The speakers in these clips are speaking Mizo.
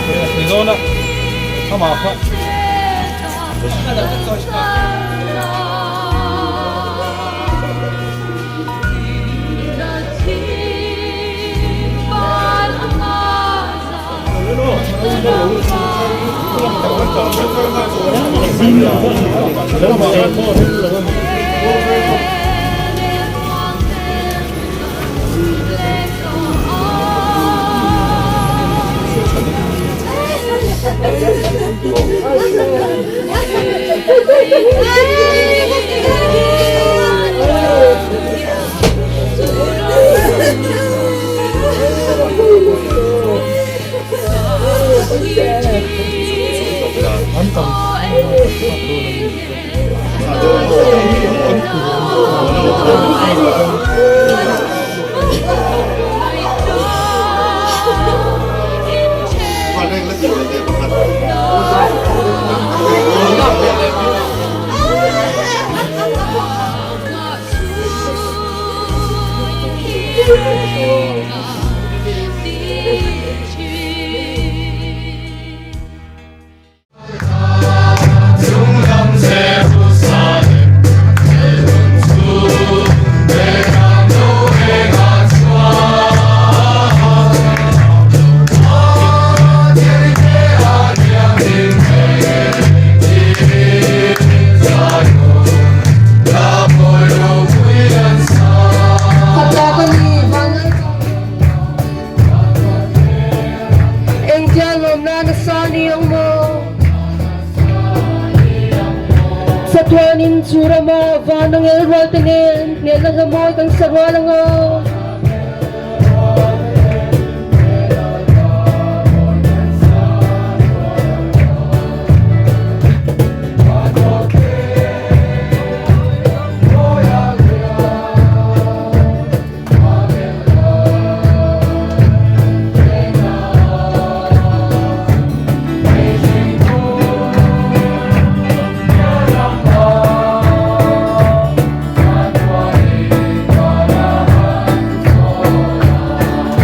A sawi dawn a, amah kha. Engtia lawmna nasa ni ang maw? Chatuanin chu rama van angel rual te nen hmelna hla mawi kan sa rual anga.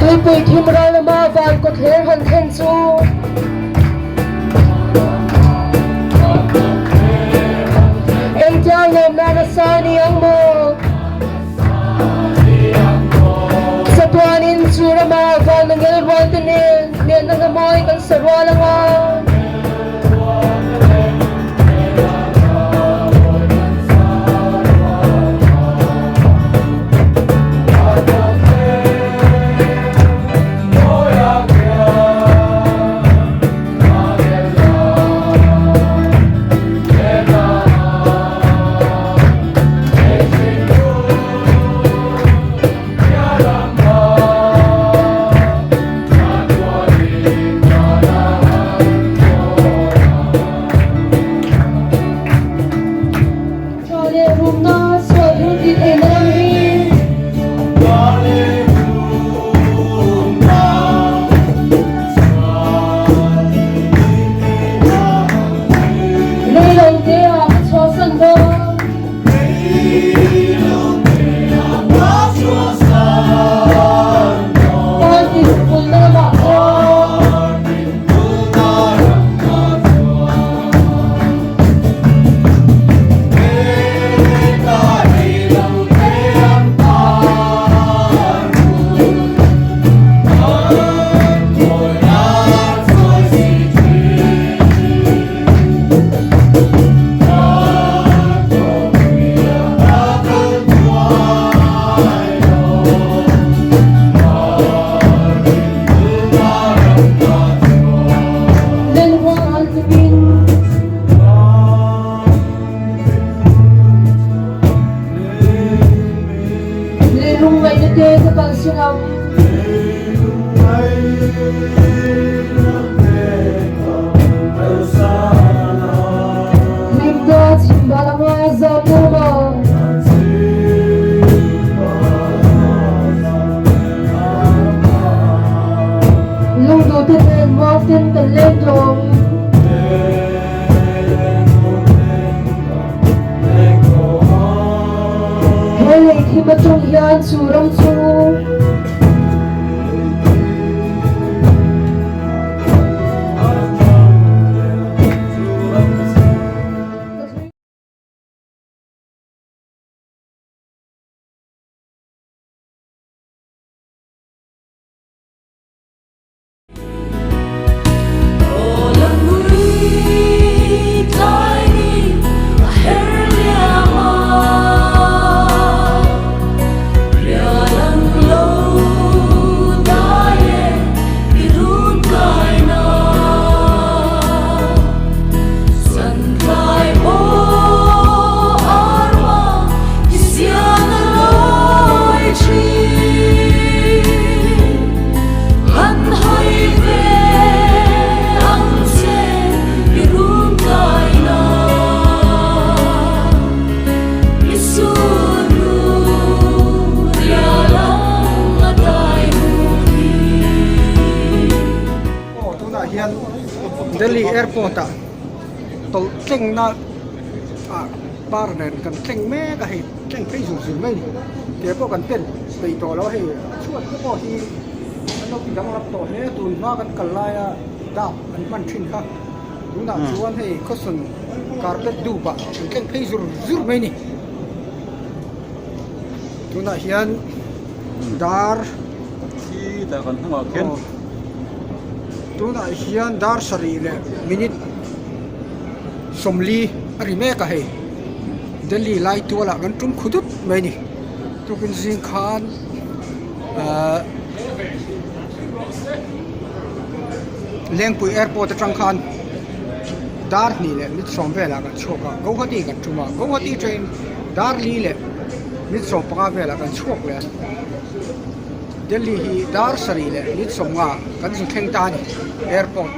Tuipui thim ral lama van kawtthler han thlen chu engtiang lawmna nasa ni ang maw? Chatuanin chu rama van angel rual te nen hmelna hla mawi kan sa rual anga. Leilawngte ah ka chuahsan dawn. Party pulna lamah chuan. Leilung ngaihna te ka kalsan ang. Hlimna chhimbal anga zam lawma. Lungduhte nen muangten kan leng dawn. He lei thim atang hian chu ram chu Delhi airport ah tawlh tlengna ah bar nen kan tleng mek a hei tleng phei zur zur mai a ni ke pawh kan pen peih tawh lo a hei a chhuat te pawh hi an lo ti danglam tawh hle a tun hma kan kal laia dap an hman thin kha tunah chuan hei khawsawn carpet dup ah kan tleng phei zur zur mai a ni tunah hian dar Khitah kan hnungah khian. Tunah hian dar sarih leh minute 40 a ri mek a hei. Delhi lai tualah kan tum khu dut mai a ni. Tukin zing khan ahh Lengpui airport atang khan dar hnih leh minute sawm velah kan chhuak a, Guwahati kan tum a, Guwahati train dar li leh minute 15 velah kan chhuak leh a. Delhi hi dar sarih leh minute 50 kan zu thleng ta a ni airport.